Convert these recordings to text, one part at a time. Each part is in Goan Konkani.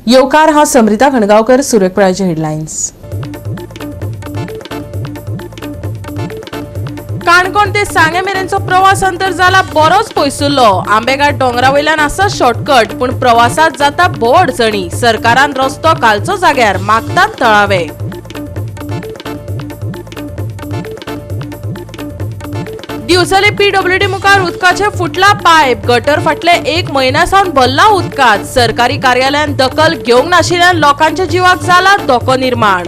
येवकार. हांव समृता खणगांवकर. सुरेखपळाचे हेडलायन्स. काणकोण ते सांगे मेरेनचो प्रवास अंतर जाला बरोच पयसुल्लो. आंबेघाट डोंगरा वयल्यान आसा शॉर्टकट, पूण प्रवासात जाता भोव अडचणी. सरकारान रस्तो घालचो जाग्यार, मागतात थळावे. दिवचले पीडब्ल्यूडी मुखार उदकाचे फुटला पायप. गटर फाटले एक म्हयन्या सावन भरला उदकांत. सरकारी कार्यालयान दखल घेवंक नाशिल्ल्यान लोकांच्या जिवाक जाला धोको निर्माण.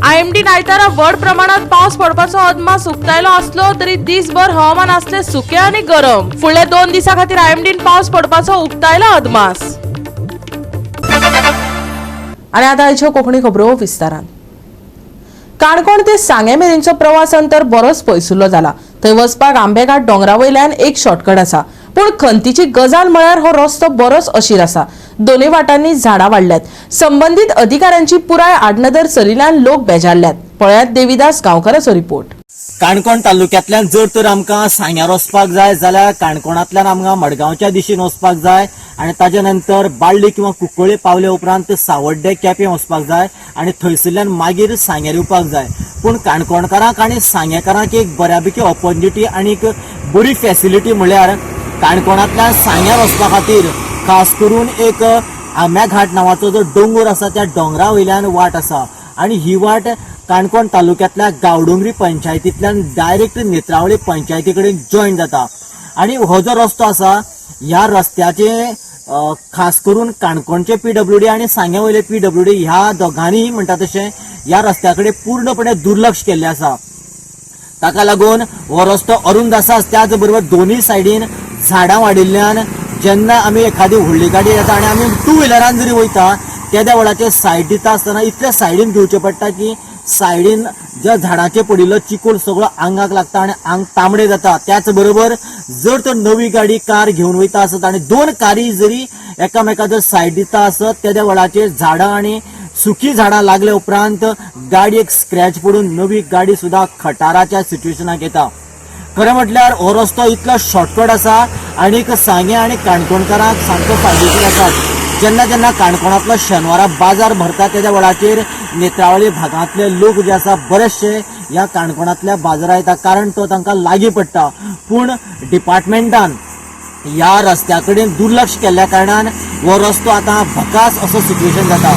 आयएमडी आयतारा व्हड प्रमाणात पावस पडपाचो अदमास उक्तायलो आसलो तरी दिसभर हवामान आसले सुकें आनी गरम. फुडल्या 2 दिसां खातीर आयएमडीन पावस पडपाचो उक्तायला अदमास. आनी आतां आयच्यो कोंकणी खबरो विस्तारान. काणकोण ते सांगे मेरेनचो प्रवास अंतर बरोच पयसुल्लो जाला. थंय वचपाक आंबेघाट डोंगरा वयल्यान एक शॉर्टकट आसा, पूण खंतीची गजाल म्हळ्यार हो रस्तो बरोच अशीर आसा. दोनूय वाटांनी झाडां वाडल्यात. संबंदीत अधिकाऱ्यांची पुराय आडनदर चलिल्ल्यान लोक बेजारल्यात. पळयात देविदास गांवकाराचो रिपोर्ट. काणकोण तालुक्यांतल्यान जर तर आमकां सांग्यार वचपाक जाय जाल्यार काणकोणांतल्यान आमकां मडगांवच्या दिशेन वचपाक जाय आनी ताजे नंतर बाळ्ळी किंवा कुंकळ्ळी पावले उपरांत सावड्डे केपें वचपाक जाय आनी थंयसरल्यान मागीर सांग्यार येवपाक जाय. पूण काणकोणकारांक आनी सांगेकारांक एक बऱ्यापैकी ऑपॉर्च्युनिटी आनी एक बरी फेसिलिटी म्हळ्यार काणकोणांतल्यान सांग्यार वचपा खातीर खास करून एक आंब्याघाट नांवाचो जो दोंगर आसा त्या दोंगरा वयल्यान वाट आसा आनी ही वाट काणकोण तालुक्यांतल्या गांवडोंगरी पंचायतींतल्यान डायरेक्ट नेत्रावळी पंचायती कडेन जॉयन जाता. आनी हो जो रस्तो आसा ह्या रस्त्याचे खास करून काणकोणचे पीडब्ल्यूडी आनी सांग्या वयले पीडब्ल्यूडी ह्या दोगांनी म्हणटा तशें ह्या रस्त्या कडेन पूर्णपणे दुर्लक्ष केल्लें आसा. ताका लागून हो रस्तो अरुंद आसाच, त्याच बरोबर दोनूय सायडीन झाडां वाडिल्ल्यान जेन्ना आमी एखादी व्हडली गाडी येता आनी आमी टू व्हिलरान जरी वयता तेद्या वेळाचेर सायड दिता आसतना इतले सायडीन घेवचें पडटा की सायडीन ज्या झाडाचेर पडिल्लो चिकोल सगळो आंगाक लागता आनी आंग तांबडे जाता. त्याच बरोबर जर तर नवी गाडी कार घेवन वयता आसत आनी दोन कारी जरी एकामेका जर सायड दिता आसत तेद्या वेळाचेर झाडां आनी सुकी झाडां लागल्या उपरांत गाडयेक स्क्रॅच पडून नवी गाडी सुद्दां खटाराच्या सिट्युएशनाक येता. खरें म्हटल्यार हो रस्तो इतलो शॉर्टकट आसा आनीक सांगें आनी काणकोणकारांक सामको फायदेशीर आसा. जेन्ना जेन्ना काणकोणांतलो शेनवारा बाजार भरता तेज्या वेळाचेर नेत्रावळी भागांतले लोक जे आसा बरेचशे ह्या काणकोणांतल्या बाजारात येता, कारण तो तांकां लागीं पडटा. पूण डिपार्टमेंटान ह्या रस्त्या कडेन दुर्लक्ष केल्ल्या कारणान हो रस्तो आतां भकास असो सिट्युएशन जाता.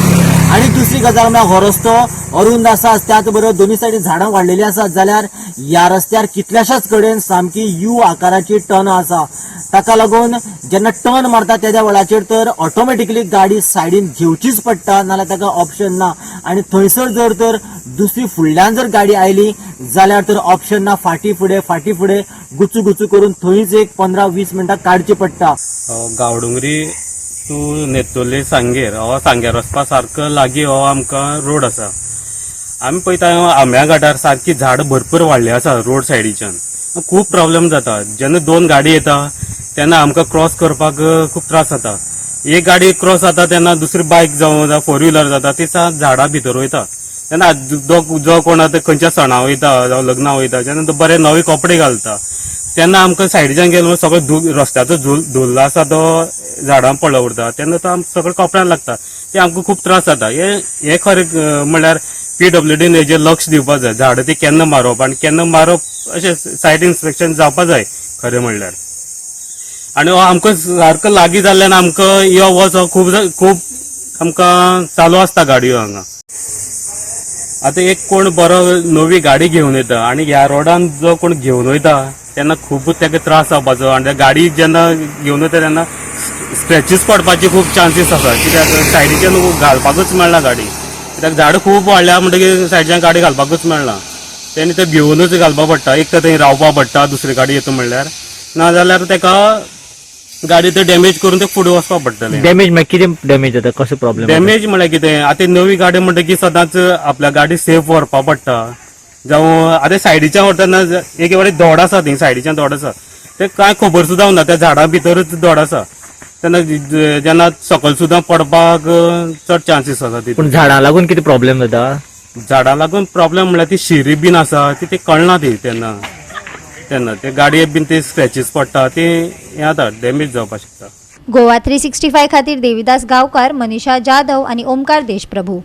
आनी दुसरी गजाल म्हळ्यार हो रस्तो अरुंद आसा, त्याच बरोबर दोनूय सायडीन झाडां वाडलेलीं आसात जाल्यार ह्या रस्त्यार कितल्याशाच कडेन सामकी you आकाराची टर्न आसा. ताका लागून जेन्ना टर्न मारता तेद्या वेळाचेर तर ऑटोमॅटिकली गाडी सायडीन घेवचीच पडटा, नाल्यार ताका ऑप्शन ना. आनी थंयसर जर तर दुसरी फुडल्यान जर गाडी आयली जाल्यार तर ऑप्शन ना, फाटीं फुडें फाटीं फुडें गुचू गुचू करून थंयच एक 15-20 मिनटां काडची पडटा. गांवडोंगरी टू नेतोले सांगेर हो सांग्यार वचपा सारको लागीं हो आमकां रोड आसा. आमी पळयता आंब्या घाटार सारकी झाड भरपूर वाडली आसा रोड सायडीच्यान. खूब प्रॉब्लेम जाता. जेन्ना दोन गाडी येता तेन्ना आमकां क्रॉस करपाक खूब त्रास जाता. एक गाडी क्रॉस जाता तेन्ना दुसरी बायक जावं फोर व्हिलर जाता ती झाडां भितर वयता. तेन्ना जो कोण आतां खंयच्या सणा वयता जावं लग्ना वयता जेन्ना तो बरे नवे कपडे घालता तेन्ना आमकां सायडीच्यान गेलो सगळो रस्त्याचो धुल्ल आसा तो झाडां पडलो उरता तेन्ना तो आमकां सगळो कपड्यान लागता, ते आमकां खूब त्रास जाता. हे खरें म्हणल्यार पीडब्ल्यूडीन हेजेर लक्ष दिवपाक जाय. झाडां ती केन्ना मारप आनी केन्ना मारप अशें सायड इन्स्पेक्शन जावपा जाय खरें म्हणल्यार. आनी हो आमकां सारको लागीं जाल्ल्यान आमकां यो वच खूब खूब आमकां चालू आसता गाडयो हांगा. आतां एक कोण बरो नवी गाडी घेवन येता आनी ह्या रोडान जो कोण घेवन वयता तेन्ना खूब ताका त्रास जावपाचो आनी त्या गाडी जेन्ना घेवन वयता तेन्ना स्क्रॅचीस पडपाची खूब चान्सीस आसा, कित्याक सायडीच्यान घालपाकूच मेळना गाडी, कित्याक झाडां खूब वाडल्या म्हणटकीर सायडीच्यान गाडी घालपाकूच मेळना. तेन्ना ते भिवनूच घालपाक पडटा. एक तर थंय रावपा पडटा दुसरी गाडी येता म्हणल्यार, नाजाल्यार ताका गाडी ते डॅमेज करून ते फुडें वचपाक पडटलें. डॅमेज म्हळ्यार कितें डॅमेज जाता, कसो प्रॉब्लेम? डॅमेज म्हळ्यार कितें, आतां नवी गाडी म्हणटकीर सदांच आपल्या गाडी सेफ व्हरपा पडटा. जावं आतां सायडीच्यान व्हरतना एक वाटी दोड आसा, थंय सायडीच्यान दोड आसा, ते कांय खबर सुद्दां ना, त्या झाडां भितरूच दोड आसा. तेन्ना जेन्ना सकयल सुद्दां पडपाक चड चान्सीस आसा तितून. पूण झाडां लागून कितें प्रॉब्लेम जाता? झाडां लागून प्रॉब्लेम म्हळ्यार ती शिरी बीन आसा ती कळना ती तेन्ना. तेन्ना ते गाडयेक बीन ते स्क्रॅचीस पडटा ते हें जाता, डॅमेज जावपाक शकता. गोवा 365 खातीर देविदास गांवकार, मनीषा जाधव आणि ओमकार देशप्रभू.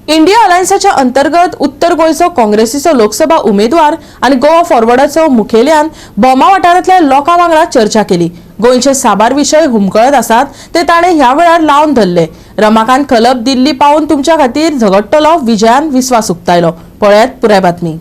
इंडिया अलायन्साच्या अंतर्गत उत्तर गोंयचो काँग्रेसीचो लोकसभा उमेदवार आनी गोवा फॉरवर्डाचो मुखेल्यान भोमा वाठारांतल्या लोकां वांगडा चर्चा केली. गोंयचे साबार विशय हुमकळत आसात ते ताणें ह्या वेळार लावन धरले. रमाकांत खलप दिल्ली पावून तुमच्या खातीर झगडटलो विजयान विस्वास उक्तायलो. पळयात पुराय बातमी.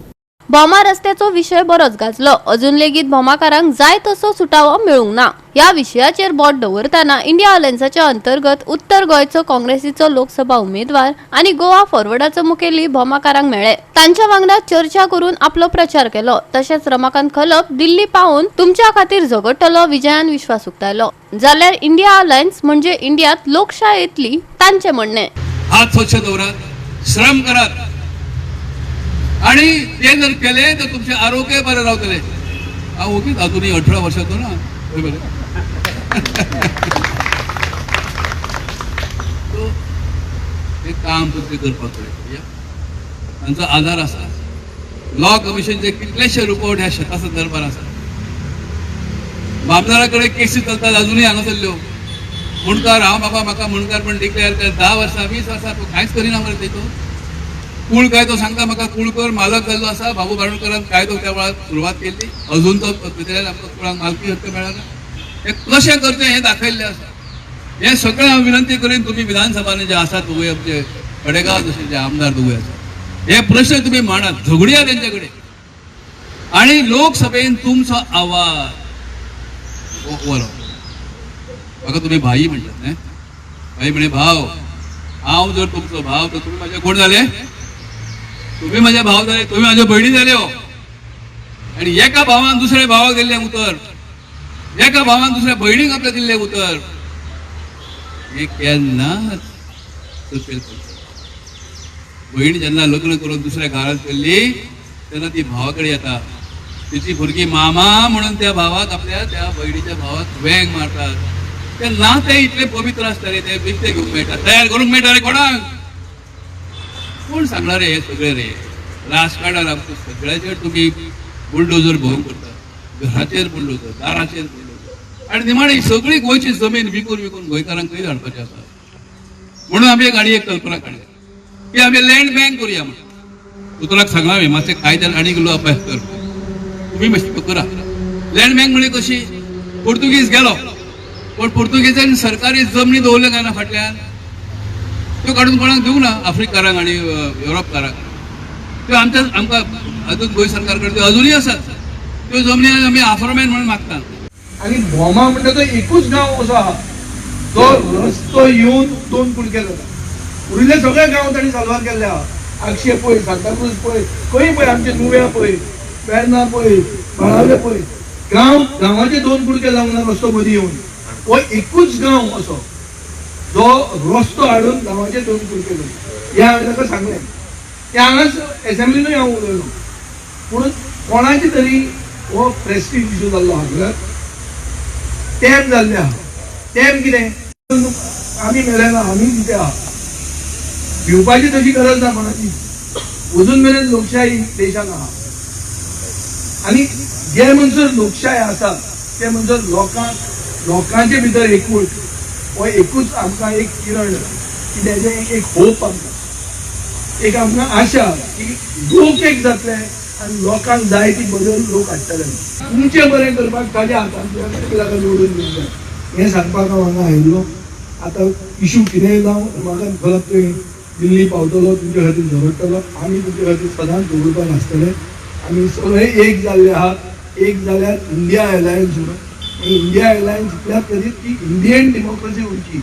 भोमा रस्त्याचो विशय बरोच गाजलो. अजून लेगीत भोमाकारांक जाय तसो सुटावो मेळूंक ना. ह्या विशयाचेर बोट दवरतना इंडिया अलायन्साच्या अंतर्गत उत्तर गोंयचो काँग्रेसीचो लोकसभा उमेदवार आनी गोवा फॉरवर्डाचो मुखेली भोमाकारांक मेळ्ळे. तांच्या वांगडा चर्चा करून आपलो प्रचार केलो. तशेंच रमाकांत खलप दिल्ली पावून तुमच्या खातीर झगडटलो विजयान विश्वास उक्तायलो. जाल्यार इंडिया अलायन्स म्हणजे इंडियात लोकशाय येतली तांचें म्हणणें. हात स्वच्छ दवरात, श्रम करात आणि ते जर केले तर तुमचे आरोग्य बरें रावतले. हांव ओगीच अजूनही 18 वर्षाचो ना, बरें. सो ते काम तुमचें करपाक पडटलें, तांचो आदार आसा. लॉ कमिशनचे कितलेशे रिपोर्ट ह्या शेता संदर्भात आसा. मामदारा कडेन केसी चलतात अजूनही हांगासरल्यो. मुणकार हांव बाबा म्हाका मुणकार पण डिक्लेअर कर, 10 वर्सां 20 वर्सां तूं कांयच करिना मरे. तेतून कूळ कायदो सांगता म्हाका, कूळकर मालक जाल्लो आसा. बाबू बारोडकरान कायदो त्या वेळार सुरवात केल्ली, अजून तो भितरल्यान आमकां कुळांक मालकी हक्क मेळना. हें कशें करचें हें दाखयल्लें आसा. हें सगळें हांव विनंती करीन, तुमी विधानसभांनी जे आसात दोगूय, आमचे कडेगांव जशे जे आमदार दोगूय आसात, हे प्रश्न तुमी मांडात, झगडया तेंचे कडेन आनी लोकसभेन तुमचो आवाज बरो. म्हाका तुमी भाई म्हणटात न्ही, भाई म्हणे भाव, हांव जर तुमचो भाव तर तुमी म्हाजे कोण जाले? तुम्ही माझ्या भाव जाले, तुम्ही माझ्या भयणी जाले हो. आणि एका भावान दुसऱ्या भावाक दिल्लें उतर, एका भावान दुसऱ्या भयणीक आपल्या दिल्लें उतर, हे केन्नाच चुकेल. भयण जेन्ना लग्न करून दुसऱ्या घरांत चल्ली तेन्ना ती भावा कडेन येता, तिची भुरगीं मामा म्हणून त्या भावाक आपल्या त्या भयणीच्या भावाक वेंग मारतात. ते नातें इतलें पवित्र आसता रे, ते विकतें घेवंक मेळटा, तयार करूंक मेळटा रे कोणाक? कोण सांगणार रे हे सगळे रे? राजकारणान आमकां सगळ्याचेर तुमी बुलडोजर भोंवून करता, घराचेर बुलडोजर, दाराचेर बुलडोजर, आनी निमाणी सगळी गोंयची जमीन विकून विकून गोंयकारांक खंय धाडपाचें आसा? म्हणून आमी एक आनी एक कल्पना काडल्या की आमी लँड बँक करुया म्हणून. दोतोराक सांगलां हांवें, मातशें कायद्यान आनीक इल्लो अभ्यास कर, तुमी मातशें करा. लँड बँक म्हणजे कशी? पोर्तुगीज गेलो, पण पोर्तुगीजांनी सरकारी जमनी दवरल्यो काय ना फाटल्यान, त्यो काडून कोणाक दिवंक ना, आफ्रिकारांक आनी युरोपकारांक. त्यो आमच्या आमकां अजून गोंय सरकार कडेन त्यो अजुनूय आसात. त्यो जमनी आमी आफ्रोमॅन म्हणून मागतात. आनी भोमा म्हणटा तो एकूच गांव असो आहा जो रस्तो येवन 2 कुडके जाता. उरिल्ले सगळे गांव तांणी साल्वार केल्ले आहा. आगशे पळय, सांताक्रूज पळय, खंय पळय, आमचे नुव्या पळय, वेर्ना पळय, बाळावले पळय, गांव गांवाचे 2 कुडके जावंक ना रस्तो मदीं येवन. हो एकूच गांव असो जो रस्तो हाडून गांवाचे 2 कुडके जाले. हें हांवें ताका सांगलें, हें हांगाच एसेंब्लीनूय हांव उलयलो. पूण कोणाची तरी हो प्रेस्टीज इशू जाल्लो आहा, म्हळ्यार तेम जाल्लें आहा. तेम कितें, आमी मेले ना, आमी कितें आहा, भिवपाची तशी गरज ना कोणाची. अजून मेरेन लोकशाही देशान आहा आनी जे म्हणसर लोकशाय आसा ते म्हणसर लोकांक लोकांचे भितर एकूच हो एकूच आमकां एक किरण की तेजें एक होप, आमकां एक आमकां आशा की लोक एक जातले आनी लोकांक जाय ती बदल लोक हाडटले. तुमचें बरें करपाक ताज्या हातांतल्यान ताका निवडून दिवंक जाय हें सांगपाक हांव हांगा आयिल्लो. आतां इशू कितेंय जावं, म्हाका खरंच तुवें दिल्ली पावतलो, तुमचे खातीर झगडटलो. आमी तुमचे खातीर सदांच झगडपाक आसतले. आमी सगळे एक जाल्ले आहात. एक जाल्यार इंडिया अलायन्स म्हणून, आनी इंडिया अलायन्स इतल्याच खातीर की इंडियन डेमोक्रेसी उरची,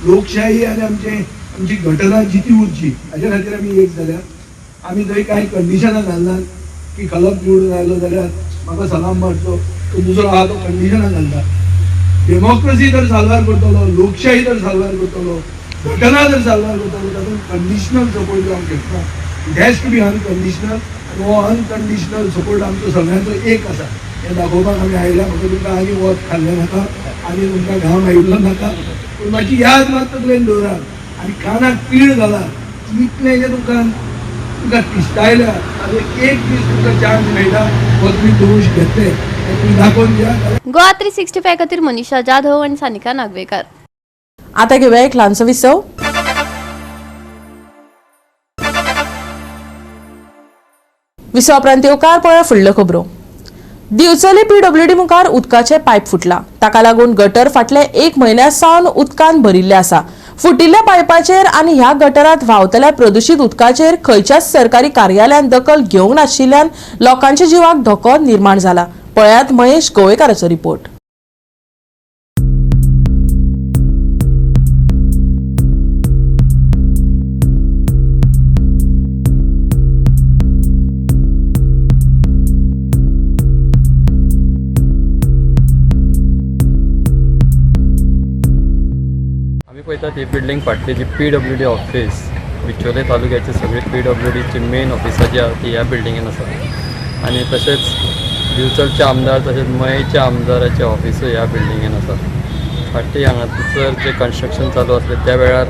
लोकशाही आनी आमची घटना जिती उरची, हाजे खातीर आमी एक जाल्या. आमी थंय कांय कंडिशनां घालनात की खलप निवडून आयलो जाल्यार म्हाका सलाम मारचो, तो दुसरो आहा तो कंडिशनां घालता. डेमोक्रेसी जर साल्वार करतलो, लोकशाही जर साल्वार करतलो, घटना जर साल्वार करतलो, तातूंत कंडिशनल सपोर्ट जावंक शकना. It has to be unconditional. आनी हो अनकंडिशनल सपोर्ट आमचो सगळ्यांचो एक आसा हें दाखोवपाक आमी आयल्या. म्हाका तुमकां आनी वत खाल्लें नाका, आनी तुमकां घाम आयिल्लो नाका, पूण मातशी याद मात तकलेन दवरात आनी कानाक पीळ घालात. इतलें जें तुमकां तुमकां तिश्टायल्या ताजो एक दीस तुमकां चान्स मेळटा, हो तुमी दोश घेतले. तुमी दाखोवन दिया. गोवा 365 खातीर मनीषा जाधव आनी सानिका नागवेकर. आता घेवया एक ल्हानसो विसव. विसवा उपरांत येवकार पळय फुडल्यो खबरो. दिवचले पीडब्ल्यूडी मुखार उदकाचे पायप फुटला. ताका लागून गटर फाटले एक म्हयन्या सावन उदकान भरिल्ले आसा. फुटिल्ल्या पायपाचेर आनी ह्या गटरात व्हांवतल्या प्रदुशीत उदकाचेर खंयच्याच सरकारी कार्यालयान दखल घेवंक नाशिल्ल्यान लोकांच्या जिवाक धोको निर्माण जाला. पळयात महेश गोवेकाराचो रिपोर्ट. आमी पळयतात ही बिल्डींग फाटली जी पीडब्ल्यूडी ऑफिस बिचोले तालुक्याचे सगळे पीडब्ल्यूडीची मेन ऑफिसां जी आहा ती ह्या बिल्डिंगेन आसा आनी तशेंच दिवचलचे आमदार तशेंच मयेच्या आमदाराचे ऑफिसूय ह्या बिल्डिंगेन आसा. फाटीं हांगासर जें कन्स्ट्रक्शन चालू आसलें त्या वेळार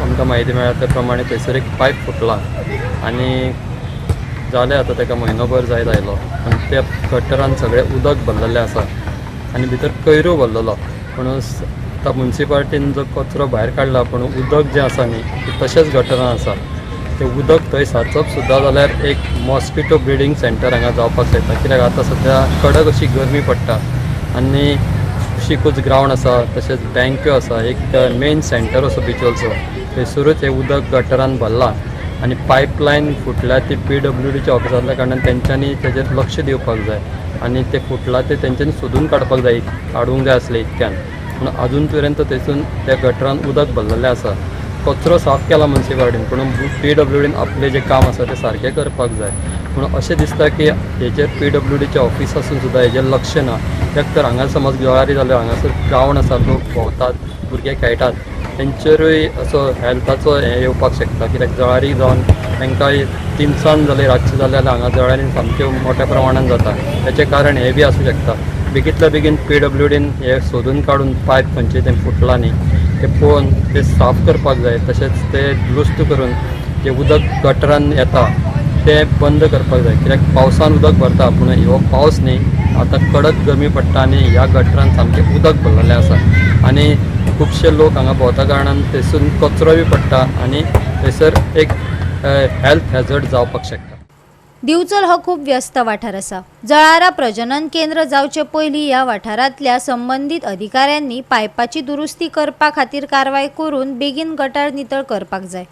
आमकां म्हायती मेळ्ळा त्या प्रमाणे थंयसर एक पायप फुटला आनी जालें आतां ताका म्हयनोभर जायत आयलो आनी त्या गटरान सगळें उदक भरलेलें आसा आनी भितर कयरो भरलेलो. पूण आतां मुन्सिपालिटीन जो कचरो भायर काडला पूण उदक जें आसा न्ही तें तशेंच गटरान आसा. तें उदक थंय साचप सुद्दां जाल्यार एक मॉस्किटो ब्रिडींग सेंटर हांगा जावपाक शकता, कित्याक आतां सद्या कडक अशी गरमी पडटा आनी कुशीकूच ग्रावंड आसा तशेंच बँक्यो आसा, एक मेन सेंटर असो बिचोलचो, थंयसरूच हें उदक गटरान भरलां आनी पायपलायन फुटल्या ती पीडब्ल्यूडीच्या ऑफिसांतल्या कारणान तेंच्यांनी तेजेर लक्ष दिवपाक जाय आनी तें फुटलां तें तेंच्यांनी सोदून काडपाक जाय, काडूंक जाय आसलें इतक्यान. पूण अजून पर्यंत थंयसून त्या गटरान उदक भरलेलें आसा. कचरो साफ केला मुन्सिपालिटीन पूण पीडब्ल्यूडीन आपलें जें काम आसा तें सारकें करपाक जाय. पूण अशें दिसता की हेजेर पीडब्ल्यूडीचें ऑफिस आसून सुद्दां हेजेर लक्ष ना, कित्याक तर हांगा समज गळारी जाल्यो, हांगासर ग्रावंड आसा, लोक भोंवतात, भुरगे खेळटात, तेंचेरूय असो हेल्थाचो हें येवपाक शकता, कित्याक जळारी जावन तांकां तिनसांज जाली रातची जाली जाल्यार हांगा जळारी सामक्यो मोठ्या प्रमाणान जाता. तेचें कारण हें बी आसूं शकता. बेगींतल्या बेगीन पीडब्ल्यूडीन हें सोदून काडून पायप खंयचें तें फुटलां न्ही तें पळोवन तें साफ करपाक जाय, तशेंच तें दुरुस्त करून जें उदक गटरान येता तें बंद करपाक जाय, कित्याक पावसान उदक भरता पूण हो पावस न्ही आतां कडक गरमी पडटा आनी ह्या गटरान सामकें उदक भरलेलें आसा आनी खुबशे लोक हांगा भोंवता कारणान थंयसून कचरो बी पडटा आनी थंयसर एक हेल्थ हॅजर्ड जावपाक शकता. दिवचल हो खूब व्यस्त वाठार आसा. जळारां प्रजनन केंद्र जावचे पयलीं ह्या वाठारांतल्या संबंदीत अधिकाऱ्यांनी पायपाची दुरुस्ती करपा खातीर कारवाय करून बेगीन गटार नितळ करपाक जाय.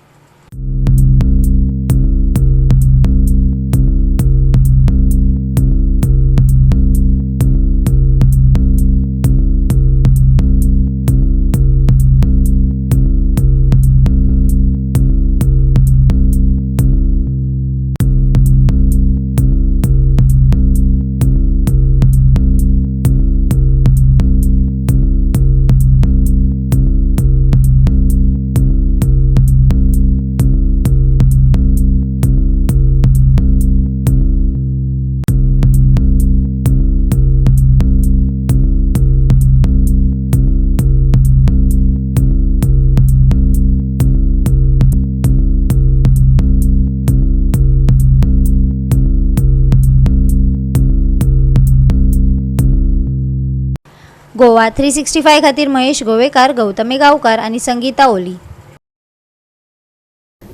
गोवा 365 खातीर महेश गोवेकार, गौतमी गावकर आनी संगीता ओली.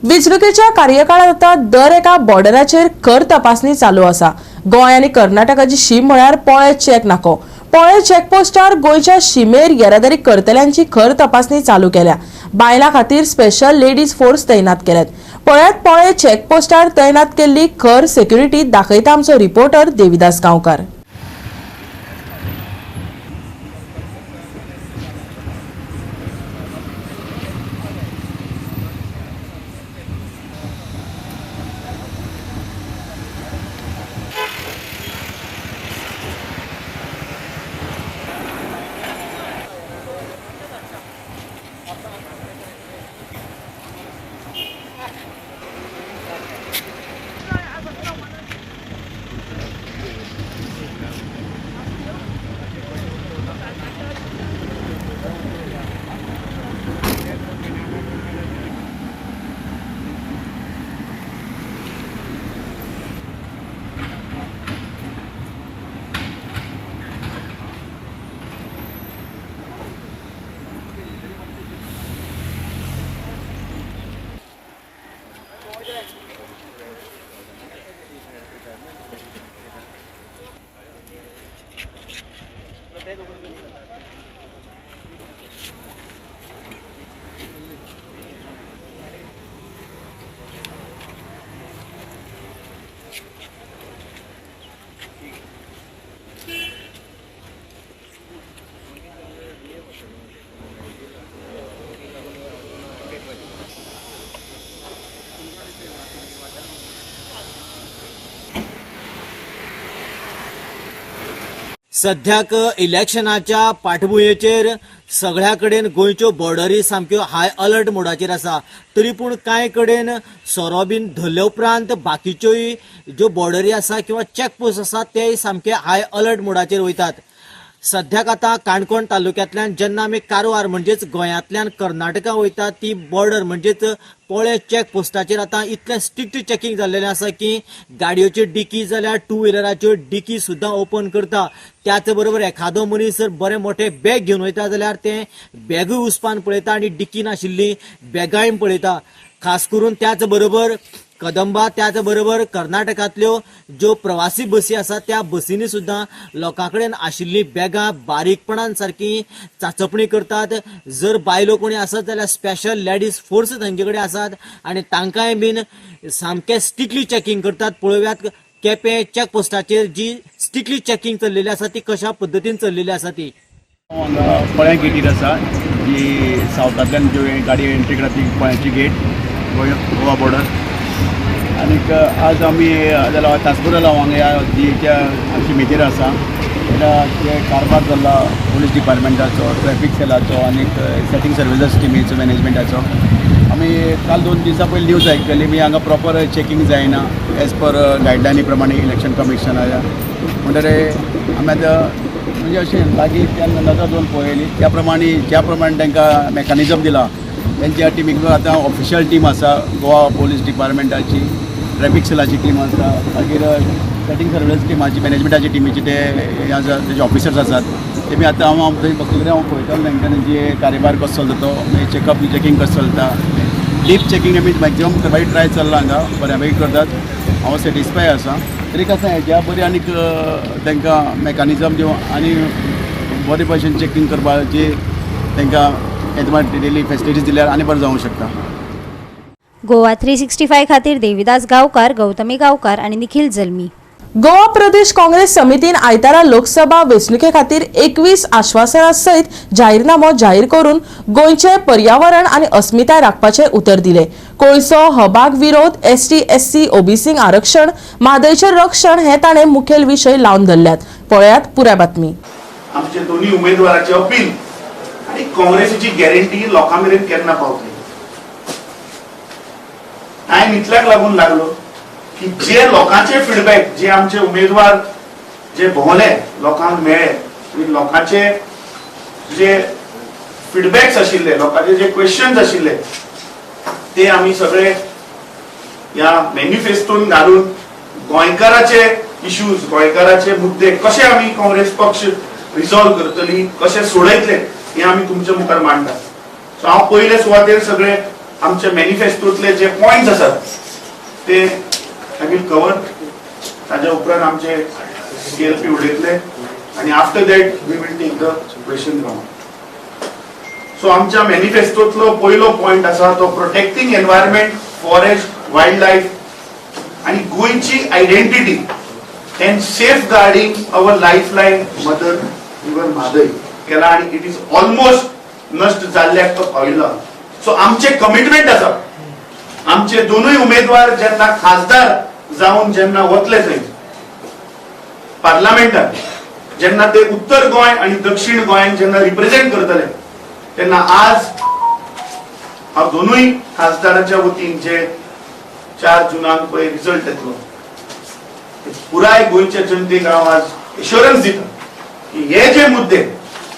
वेंचणुकेच्या कार्यकाळात आता दर एका बॉर्डराचेर खर तपासणी चालू आसा. गोंय आनी कर्नाटकाची शीम म्हळ्यार पोळे चेक नाको. पोळे चेकपोस्टार गोंयच्या शिमेर येरादारी करतल्यांची खर तपासणी चालू केल्या. बायलां खातीर स्पेशल लेडीज फोर्स तैनात केल्यात. पळयात पोळे चेकपोस्टार तैनात केल्ली खर सेक्युरिटी दाखयता आमचो रिपोर्टर देविदास गांवकार. सध्याक इलेक्शनाच्या पाठभुंयेचेर सगळ्या कडेन गोंयच्यो बॉर्डरी सामक्यो हाय अलर्ट मोडाचेर आसा. तरी पूण कांय कडेन सोरो बीन धरले उपरांत बाकीच्योय ज्यो बॉर्डरी आसा किंवा चॅकपोस्ट आसा तेय सामके हाय अलर्ट मोडाचेर वयतात. सध्याक आतां काणकोण तालुक्यांतल्यान जेन्ना आमी कारवार म्हणजेच गोंयांतल्यान कर्नाटका वयता ती बॉर्डर म्हणजेच पोळे चॅक पोस्टाचेर आतां इतलें स्ट्रिक्ट चॅकिंग जाल्लेलें आसा की गाडयोच्यो डिकी जाल्यार टू व्हिलराच्यो डिकी सुद्दां ओपन करता. त्याच बरोबर एखादो मनीस जर बरें मोठें बॅग घेवन वयता जाल्यार तें बॅगूय उसपान पळयता आनी डिकी नाशिल्ली बॅगांय पळयता. खास करून त्याच बरोबर कदंबा त्याच बरोबर कर्नाटकांतल्यो ज्यो प्रवासी बसी आसात त्या बसींनी सुद्दां लोकां कडेन आशिल्लीं बॅगां बारीकपणान सारकी चाचपणी करतात. जर बायलो कोणी आसत जाल्यार स्पेशल लेडीज फोर्स तांचे कडेन आसात आनी तांकांय बीन सामकें स्ट्रिक्टली चॅकिंग करतात. पळोवयात केपें चॅक पोस्टाचेर जी स्ट्रिक्टली चॅकिंग चल्लेली आसा ती कशा पद्दतीन चल्लेली आसा ती. पळ्या गेटीर आसा जी सावथांतल्यान ज्यो गाडी एंट्री करता ती पळ्याची गेट गोवा बॉर्डर. आनीक आज आमी जाल्यार तासपूर जालो हांगा ह्या जीच्या शिमेचेर आसा. जाल्यार ते कारभार जाल्ला पोलीस डिपार्टमेंटाचो, ट्रॅफीक सेलाचो आनीक सेटींग सर्विसीस टिमीचो मॅनेजमेंटाचो. आमी काल 2 दिसां पयलीं न्यूज आयकली मी हांगा प्रॉपर चॅकिंग जायना एज पर गायडलायनी प्रमाणे इलेक्शन कमिशनाच्या. म्हणटकीर आमी आतां म्हणजे अशें लागीं त्या नदर दवरून पळयली त्या प्रमाणे ज्या प्रमाणे तांकां मॅकॅनिजम दिला तेंच्या टिमीक आतां ऑफिशियल टीम आसा गोवा पोलीस डिपार्टमेंटाची, ट्रॅफीक सेलाची टीम आसा, मागीर सेटींग सर्विस टिमाची, मॅनेजमेंटाची टिमीची ते हे आसा तेजे ऑफिसर्स आसात. तेमी आतां हांव थंय बसले कडेन हांव पळयतालो तांकां तेंचे कारभार कसो चलता तो, मागीर चॅकअप चॅकींग कसो चलता. डीप चॅकिंग आमी मॅक्झिमम करपाची ट्राय चल्ला हांगा बऱ्या पैकी करतात. हांव सॅटिस्फाय आसा. तरी कसं हेज्या बरी आनीक तांकां मॅकॅनिजम दिवन आनी बरे भशेन चॅकिंग करपाची तांकां डेली फॅसिलिटीज दिल्यार आनी बरें जावंक शकता. गोवा 365 खातीर देविदास गांवकार, गौतमी गांवकार आनी निखिल जल्मी. गोवा प्रदेश काँग्रेस समितीन आयतारा लोकसभा वेंचणुके खातीर 21 आश्वासना सयत जाहीरनामो जाहीर करून गोंयचे पर्यावरण आनी अस्मिताय राखपाचे उतर दिले. कोळसो, हबाग विरोध, एसटी एससी ओबीसींक आरक्षण, म्हादयचें रक्षण हे ताणें मुखेल विशय लावन धरल्यात. पळयात पुराय बातमी. आमचे दोन्ही उमेदवाराचे अपील आनी काँग्रेसीची गॅरंटी लोकां मेरेन केन्ना पावतली. टायम इतल्याक लागून लागलो की जे लोकांचे फिडबॅक, जे आमचे उमेदवार जे भोंवले लोकांक मेळ्ळे आनी लोकांचे जे फिडबॅक्स आशिल्ले, लोकांचे जे क्वेश्चन्स आशिल्ले ते आमी सगळे ह्या मॅनिफेस्टोन घालून गोंयकाराचे इश्यूज, गोंयकाराचे मुद्दे कशे आमी काँग्रेस पक्ष रिजॉल्व करतली, कशे सोडयतले हे आमी तुमच्या मुखार मांडटा. सो हांव पयले सुवातेर सगळे आमचे मॅनिफेस्टोतले जे पॉयंट्स आसात ते I will cover. ताज्या उपरांत आमचे सीएलपी उलयतले आनी after that we will take the question round. So आमच्या मॅनिफेस्टोतलो पयलो पॉयंट आसा तो protecting environment, forest, wild life आनी गोंयची identity and safeguarding our life line mother river Mhadei केला आनी it is almost नश्ट जाल्ल्याक तो पाविल्लो. सो आमचे कमिटमेंट आसा, आमचे दोनूय उमेदवार जेन्ना खासदार जावन जेन्ना वतले थंय पार्लमेंटात, जेन्ना ते उत्तर गोंय आनी दक्षिण गोंयांक जेन्ना रिप्रेझेंट करतले तेन्ना आज हांव दोनूय खासदारांच्या वतीन जे 4 जुनाक पळय रिजल्ट येतलो पुराय गोंयच्या जनतेक हांव आज एश्योरन्स दिता की हे जे मुद्दे,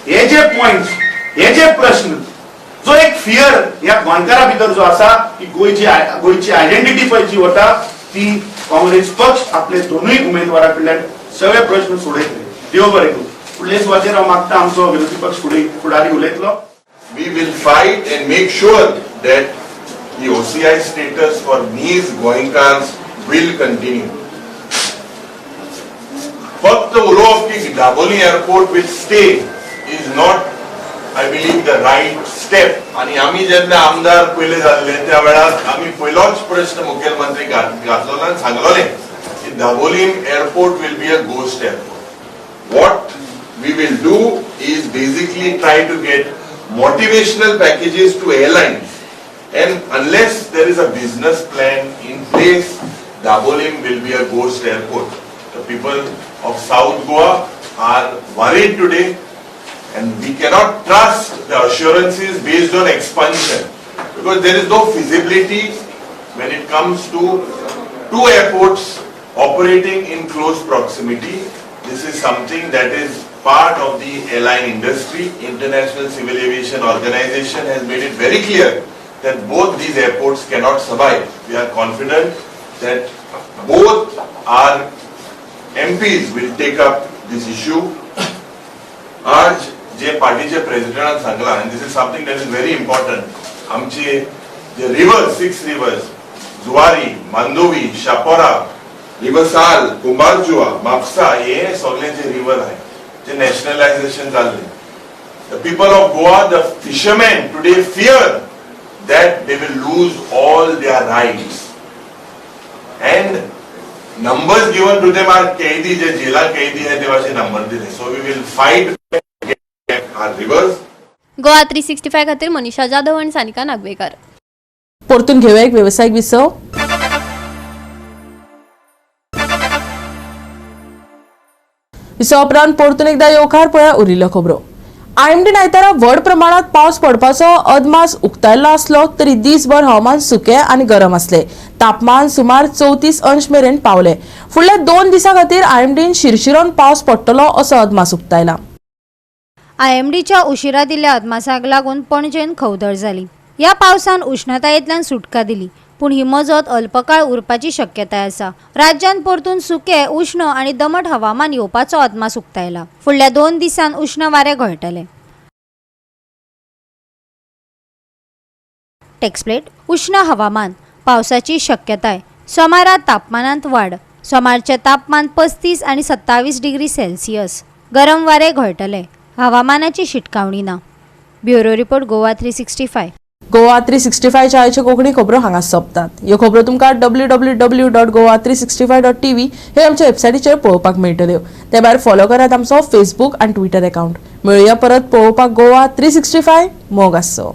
हे जे पॉयंट्स, हे जे प्रश्न, जो एक फियर ह्या गोंयकारा भितर जो आसा की गोंयची आयडेंटिटी पळय जी वता ती काँग्रेस पक्ष आपले दोनूय उमेदवारा कडल्यान सगळे प्रश्न सोडयतले. देव बरें करूं. फुडले सुवातेर हांव मागता आमचो विरोधी पक्ष फुडारी उलयतलो. We will fight and make sure that the OCI status for these Goenkars will continue. फक्त उलोवप की की Dabolim airport will stay is not, I believe, the right step. आनी आमी जेन्ना आमदार पयले जाल्ले त्या वेळार आमी पयलोच प्रश्न मुखेलमंत्री घातलो आनी सांगलोले की Dabolim airport will be a ghost airport. What we will do is basically try to get motivational packages to airlines, and unless there is a business plan in place, Dabolim will be a ghost airport. The people of South Goa are worried today, and we cannot trust the assurances based on expansion, because there is no feasibility when it comes to two airports operating in close proximity. This is something that is part of the airline industry. International Civil Aviation Organization has made it very clear that both these airports cannot survive. We are confident that both our MPs will take up this issue. आज जे पार्टीचे प्रेसिडेंटान सांगला, and this is something that is very important, आमचे जे rivers, six rivers, Zuari, Mandovi, Chapora, river Sal, Kumbharjua, Mapusa, हे सगळे जे रिव्हर आहे जे नॅशनलायझेशन जाल्ले, the people of Goa, the fishermen today fear that they will lose all their rights, and numbers given to them are कैदी, जे जेला कैदी आहे तेव्हाचे नंबर दिले. So we will fight our rivers. Goa 365 खातीर मनीषा जाधव आनी सानिका नागवेकर. परतून घेवया एक वेवसायीक विसव. विसवा उपरांत परतून एकदा येवकार. पळया उरिल्ल्यो खबरो. आयएमडीन आयतारा व्हड प्रमाणात पावस पडपाचो अदमास उक्तायल्लो आसलो तरी दीसभर हवामान सुकें आनी गरम आसले. तापमान सुमार 34 अंश मेरेन पावले. फुडल्या 2 दिसां खातीर आयएमडीन शिरशिरोन पावस पडटलो असो अदमास उक्तायला. आयएमडीच्या उशिरा दिल्ल्या अदमासाक लागून पणजेन खवदळ जाली. ह्या पावसान उश्णतायेंतल्यान सुटका दिली, पूण ही मजत अल्पकाळ उरपाची शक्यताय आसा. राज्यांत परतून सुकें, उश्ण आनी दमट हवामान येवपाचो अदमास उक्तायला. फुडल्या 2 दिसांत उश्ण वारें घोळटलें. टेक्सप्लेट. उश्ण हवामान, पावसाची शक्यताय. सोमारा तापमानांत वाड. सोमारचें तापमान 35 आनी 27 डिग्री सेल्सियस. गरम वारें घोळटलें. हवामानाची शिटकावणी ना. Bureau report, Goa 365. Goa 365च्या आयच्यो कोंकणी खबरो हांगा सोंपतात. ह्यो खबरो तुमकां www.goa365.tv हे आमच्या वेबसायटीचेर पळोवपाक मेळटल्यो. ते भायर फॉलो करात आमचो फेसबूक आनी ट्विटर अकाउंट. मेळुया परत पळोवपाक गोवा 365. मोग आसचो.